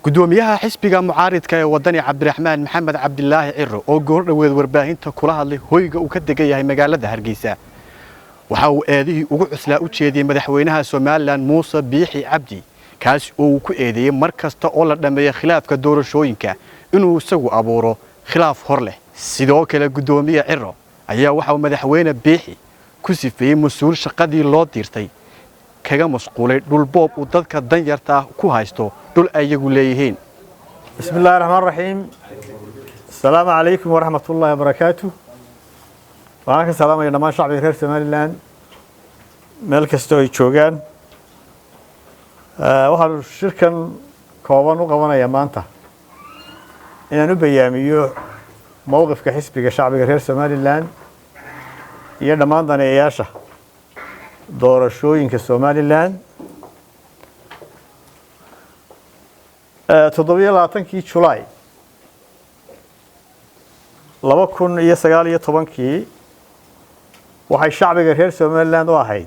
Gudoomiyaha xisbiga mucaaridka ee Wadani, Cabdiraxmaan Maxamed Cabdilaahi Ciro, oo goordhoweed warbaahinta kula hadlay hoyga uu ka degan yahay magaalada Hargeysa, waxa uu eedihii ugu cuslaa u jeediyey madaxweynaha Somalilan Muuse Biixi Cabdi, kaasi oo uu ku eedeeyey mar kasta oo la dhammeeyo khilaafka doorashooyinka inuu isagu abuuro khilaaf hor leh. Sidoo kale gudoomiye Ciro ayaa waxa uu madaxweyne Biixi ku sifeeyey mas-uul shaqadii loo diirtay kaga mashquulay dhulboob uu dadka danyarta ah ku haysto dhul ayagu leeyihiin. بسم الله الرحمن الرحيم، السلام عليكم ورحمة الله وبركاته. Waxaan ka salaamaya dhammaan shacbiga reer Somaliland meel kastoo ay joogaan. Waxaan shirkan kooban u qabanayaa maanta inaan u bayaamiyo mowqifka xisbiga shacbiga reer Somaliland iyo dhammaan daneeyayaasha doorashooyinka Somaliland. 27-kii Julaay 2019-kii waxay shacbiga reer Somaliland u ahayd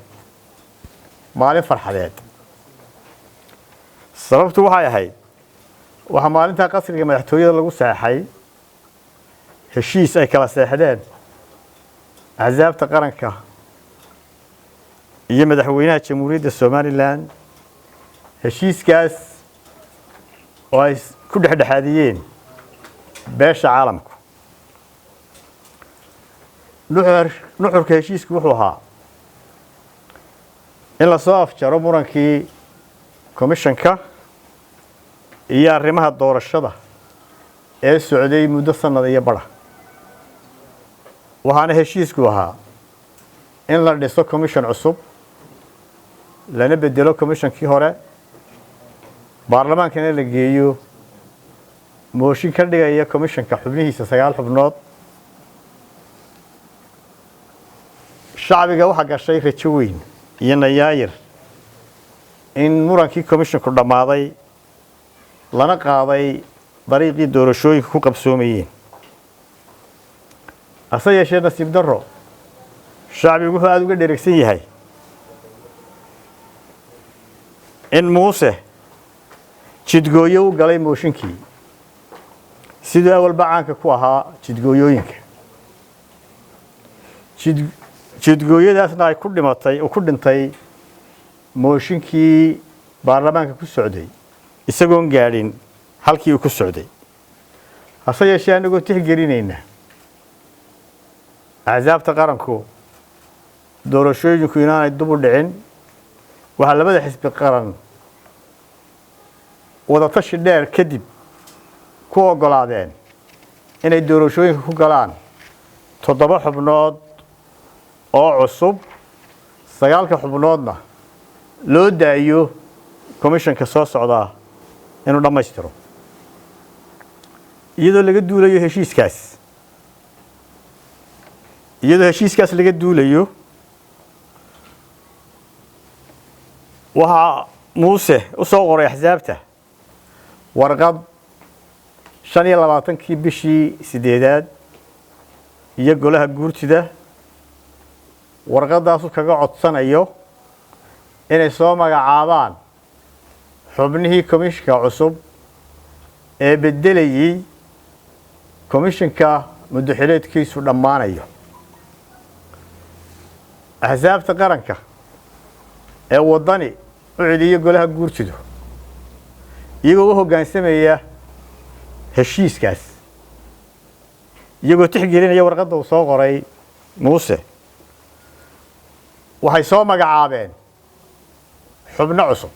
maalin farxadeed. Sababtu waxay ahayd waxaa maalintaa qasriga madaxtooyada lagu saxeexay heshiis ay kala seexdeen axsaabta qaranka iyo madaxweynaha Jamhuuriyadda Somaliland, heshiiskaas oo ay ku dhexdhexaadiyeen beesha caalamku. Nuxurka heshiisku wuxuu ahaa in lasoo afjaro murankii komishanka iyo arrimaha doorashada ee socday muddo sanad iyo badha, waxaana heshiisku ahaa in la dhiso commission cusub, lana bedelo commissionkii hore, baarlamaankana la geeyo mooshin ka dhigaya commissionka xubnihiisa 9 xubnood. Shacbiga waxaa gashay rajo weyn iyo nayaayir in murankii commissionku dhammaaday, lana qaaday dariiqii doorashooyinka ku qabsoomayeen. Hase yeeshee nasiib darro, shacbigu wuxuu aada uga dheregsan yahay in Muuse jidgooyo u galay mooshinkii, siduu awalba caanka ku ahaa jidgooyooyinka. Jidgooyadaasna ay ku dhimatay, uu ku dhintay mooshinkii baarlamaanka ku socday isagoon gaadhin halkii uu ku socday. Hase yeeshee anagoo tixgelinayna axsaabta qaranku doorashooyinku inaanay dub u dhicin, waxaa labada xisbi qaran wadatashi dheer kadib ku oggolaadeen inay doorashooyinka ku galaan 7 xubnood oo cusub, 9-ka xubnoodna loo daayo commissionka soo socdaa inuu dhammaystiro. Iyadoo laga duulayo heshiiskaas, iyadoo heshiiskaas laga duulayo, waxaa Muuse u soo qoray axsaabta warqad 25-kii bishii sideedaad iyo golaha guurtida, warqaddaasu kaga codsanayo inay soo magacaabaan xubnihii komishinka cusub ee beddelayey komishinka muddo-xileedkiisu dhammaanayo. Axsaabta qaranka ee Waddani u celiyo golaha guurtidu, iyagoo u hoggaansamaya heshiiskaas, iyagoo tixgelinaya warqadda uu soo qoray Muuse, waxay soo magacaabeen xubno cusub.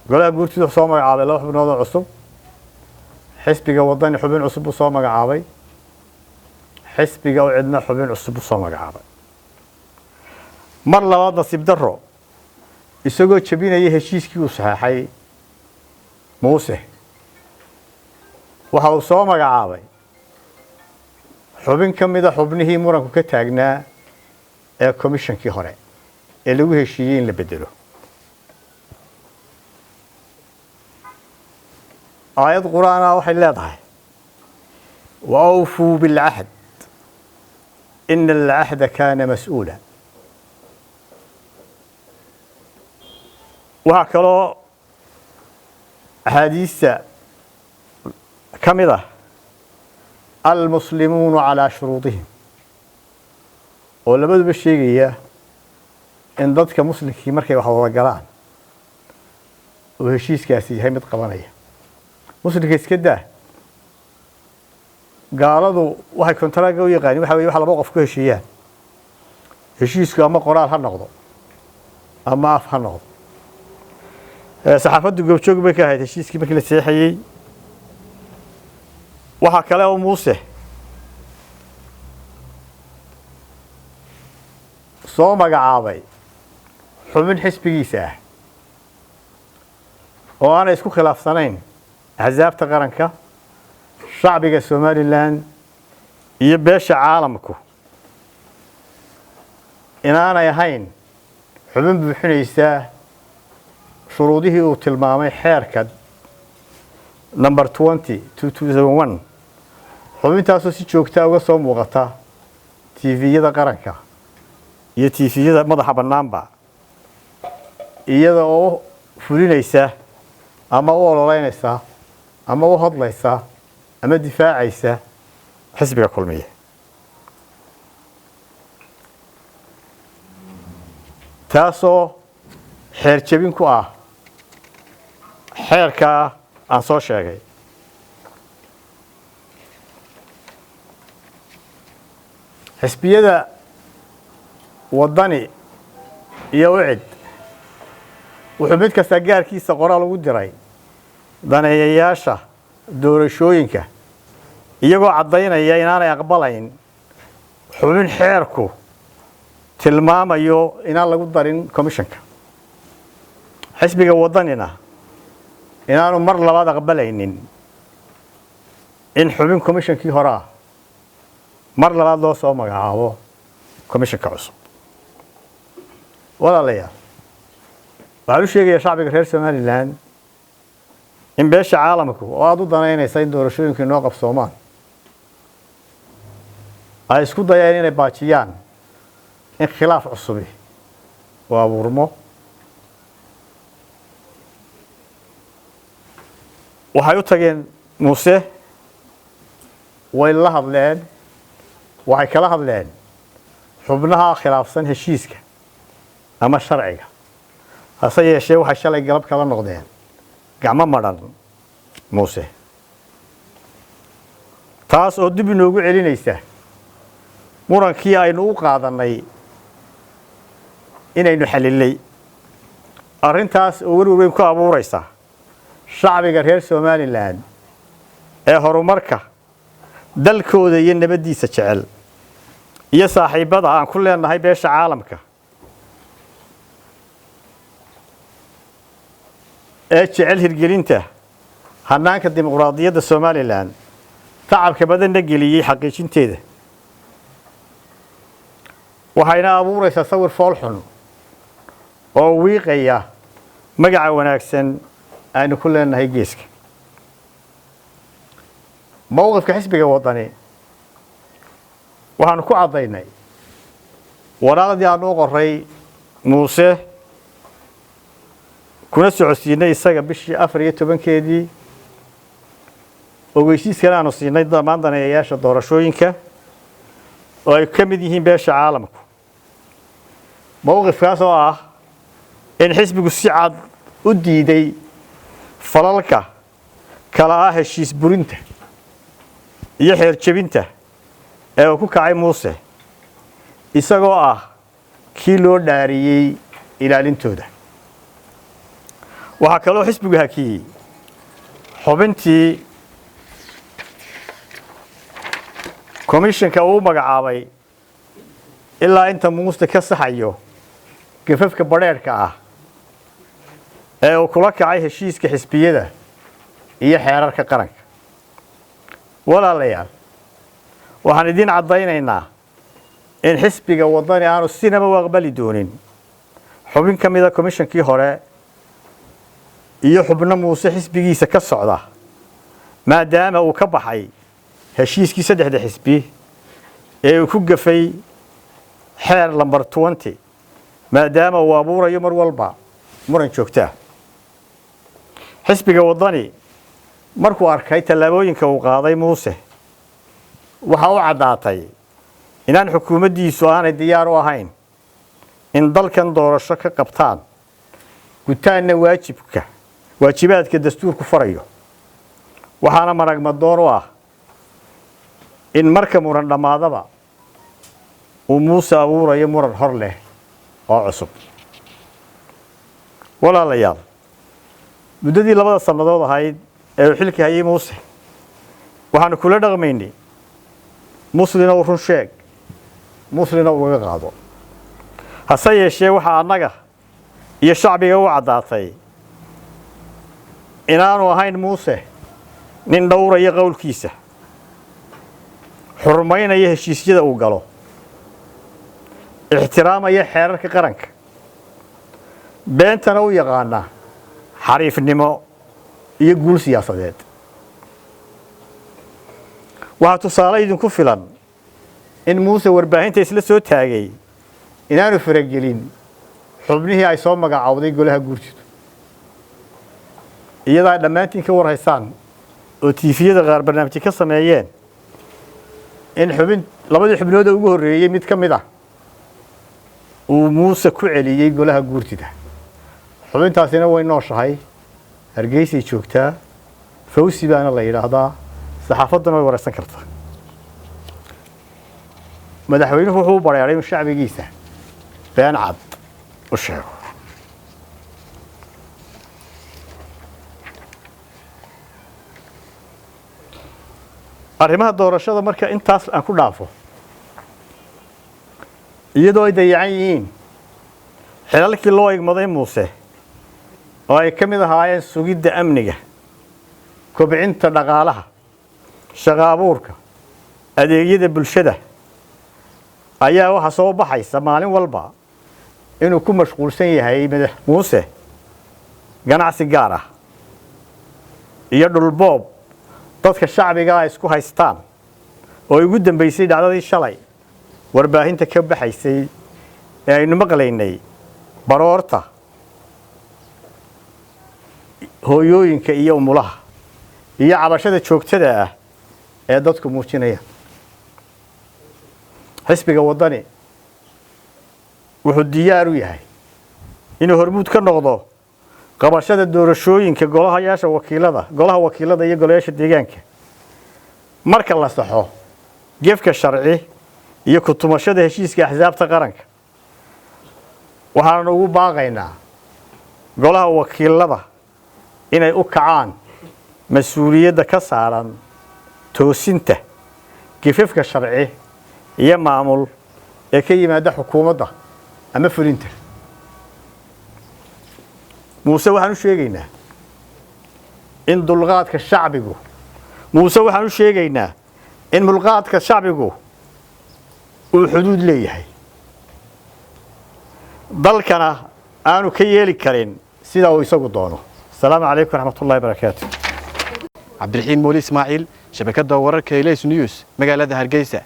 Golaha guurtidu wuxuu soo magacaabay 2 xubnood oo cusub, xisbiga Waddani xubin cusub buu soo magacaabay, xisbiga u cidna xubin cusub buu soo magacaabay. Mar labaad nasiib darro, isagoo jebinaya heshiiskii uu saxeexay Muuse, waxa uu soo magacaabay xubin ka mida xubnihii muranku ka taagnaa ee komishankii hore ee lagu heshiiyey in la bedelo. Aayad qur-aana waxay leedahay: wa awfuu bilcahd ina alcahda kaana mas-uula. Waxaa kaloo Axaadiista ka mid ah "المسلمون على شروطهم", oo labaduba sheegaya in dadka muslimkii markay wax wada galaan uu heshiiskaasi yahay mid qabanaya. Muslimka iska daa, gaaladu waxay kontaraaga u yaqaanin waxa weye waxa laba qof ku heshiiyaan. Heshiisku ama qoraal ha noqdo ama af ha noqdo. Saxaafaddu goobjoog bay ka ahayd heshiiskii markii la seexayey. Waxaa kale oo Muuse soo magacaabay xubin xisbigiisa ah oo aanay isku khilaafsanayn axsaabta qaranka, shacbiga Somaliland iyo beesha caalamku inaanay ahayn xubin buuxinaysa shuruudihii uu tilmaamay xeerka number 20 2001. Xubintaasoo si joogtaa uga soo muuqata TV-yada qaranka iyo TV-yada madaxa bannaanba, iyada oo fulinaysa ama u ololeynaysa ama u hadlaysa ama difaacaysa xisbiga Kulmiye, taasoo xeer jebin ku ah xeerkaa aan soo sheegay. Xisbiyada Waddani iyo UCID wuxuu mid kastaa gaarkiisa qoraal ugu diray daneeyayaasha doorashooyinka, iyagoo caddaynaya inaanay aqbalayn xubin xeerku tilmaamayo inaan lagu darin commissionka, xisbiga Waddanina inaanu mar labaad aqbalaynin in xubin commissionkii hore ah mar labaad loo soo magacaabo commissionka cusub. Walaalayaal, waxaan u sheegayaa shacbiga reer Somaliland in beesha caalamku oo aada u danaynaysa in doorashooyinku inoo qabsoomaan ay isku dayeen inay baajiyaan in khilaaf cusubi oo abuurmo. Waxay u tageen Muuse, way la hadleen, waxay kala hadleen xubnaha khilaafsan heshiiska ama sharciga. Hase yeeshee, waxay shalay galab kala noqdeen gacmo madhan Muuse, taas oo dib inoogu celinaysa murankii aynu u qaadannay inaynu xalilay. Arrintaas oo werwer weyn ku abuuraysa shacbiga reer Somaliland ee horumarka dalkooda iyo nabaddiisa jecel iyo saaxiibbada aan ku leenahay beesha caalamka ee jecel hirgelinta hanaanka dimuqraadiyadda Somaliland, tacabka badanna geliyey xaqiijinteeda. Waxayna abuuraysaa sawir fool xun oo wiiqaya magaca wanaagsan aynu ku leenahay geeska. Mowqifka xisbiga Waddani waxaanu ku caddaynay waraaqdii aanu u qoray Muuse kuna socodsiinay isaga bishii 14-keedii, ogeysiiskana aanu siinay dhammaan daneeyayaasha doorashooyinka oo ay ka mid yihiin beesha caalamku. Mowqifkaas oo ah in xisbigu si cad u diiday falalka kala ah heshiis burinta iyo xeer jebinta ee uu ku kacay Muuse, isagoo ah kii loo dhaariyey ilaalintooda. Waxaa kaloo xisbigu hakiyey xubintii komishanka uu magacaabay ilaa inta Muuse ka saxayo gafafka badheerhka ah ee uu kula kacay heshiiska xisbiyada iyo xeerarka qaranka. Walaalayaal, waxaan idiin caddaynaynaa in xisbiga Waddani aanu sinaba u aqbali doonin xubin ka mida komishankii hore iyo xubno Muuse xisbigiisa ka socda, maadaama uu ka baxay heshiiskii saddexda xisbi ee uu ku gafay xeer lambar 20, maadaama uu abuurayo mar walba muran joogtaa. Xisbiga Waddani markuu arkay tallaabooyinka uu qaaday Muuse, waxa u caddaatay inaan xukuumaddiisu aanay diyaar u ahayn in dalkan doorasho ka qabtaan, gutaanna waajibka waajibaadka dastuurku farayo. Waxaana maragmadoon u ah in marka muran dhammaadaba uu Muuse abuurayo muran hor leh oo cusub. Walaalayaal, muddadii 2da sannadood ahayd ee uu xilka hayay Muuse, waxaanu kula dhaqmaynay muslina uu run sheeg, muslina ugaga qaado. Hase yeeshee, waxaa annaga iyo shacbiga u caddaatay inaanu ahayn Muuse nin dhowraya qowlkiisa, xurmaynaya heshiisyada uu galo, ixtiraamaya xeerarka qaranka, beentana u yaqaana xariifnimo iyo guul siyaasadeed. Waxaa tusaale idinku filan in Muuse warbaahinta isla soo taagay inaanu faragelin xubnihii ay soo magacaawday golaha guurtidu, iyadaa dhammaantiin ka warhaysaan oo TV-yada qaar barnaamijyo ka sameeyeen in xubin labadii xubnood ee ugu horreeyey mid ka mid ah uu Muuse ku celiyey golaha guurtida. Xubintaasina way nooshahay, Hargeysay joogtaa, Fawsi baana la yidhaahdaa, saxaafadduna way waraysan kartaa. Madaxweynuhu wuxuu u bareeray inuu shacbigiisa been cad u sheego. Arrimaha doorashada marka intaas aan ku dhaafo, iyadoo ay dayacan yihiin xilalkii loo igmaday Muuse oo ay ka mid ahaayeen sugidda amniga, kobcinta dhaqaalaha, shaqo abuurka, adeegyada bulshada, ayaa waxaa soo baxaysa maalin walba inuu ku mashquulsan yahay madax Muuse ganacsi gaar ah iyo dhulboob dadka shacbiga ay isku haystaan, oo ugu dambeysay dhacdadii shalay warbaahinta ka baxaysay ee aynu maqlaynay baroorta hooyooyinka iyo umulaha iyo cabashada joogtada ah ee dadku muujinayaan. Xisbiga Waddani wuxuu diyaar u yahay inuu hormuud ka noqdo qabashada doorashooyinka golahayaasha wakiilada, golaha wakiilada iyo golayaasha deegaanka marka la saxo gefka sharci iyo ku tumashada heshiiska axsaabta qaranka. Waxaanu ugu baaqaynaa golaha wakiilada inay u kacaan mas-uuliyadda ka saaran toosinta gefafka sharci iyo maamul ee ka yimaada xukuumadda ama fulinta. Muuse waxaan u sheegaynaa in dulqaadka shacbigu Muuse waxaan u sheegaynaa in mulqaadka shacbigu uu xuduud leeyahay, dalkana aanu ka yeeli karin sida uu isagu doono. Asalaamu calaykum waraxmatullahi barakaatu. Cabdiraxiin Mooli Ismaaciil, shabakadda wararka Ilays News, magaalada Hargeysa.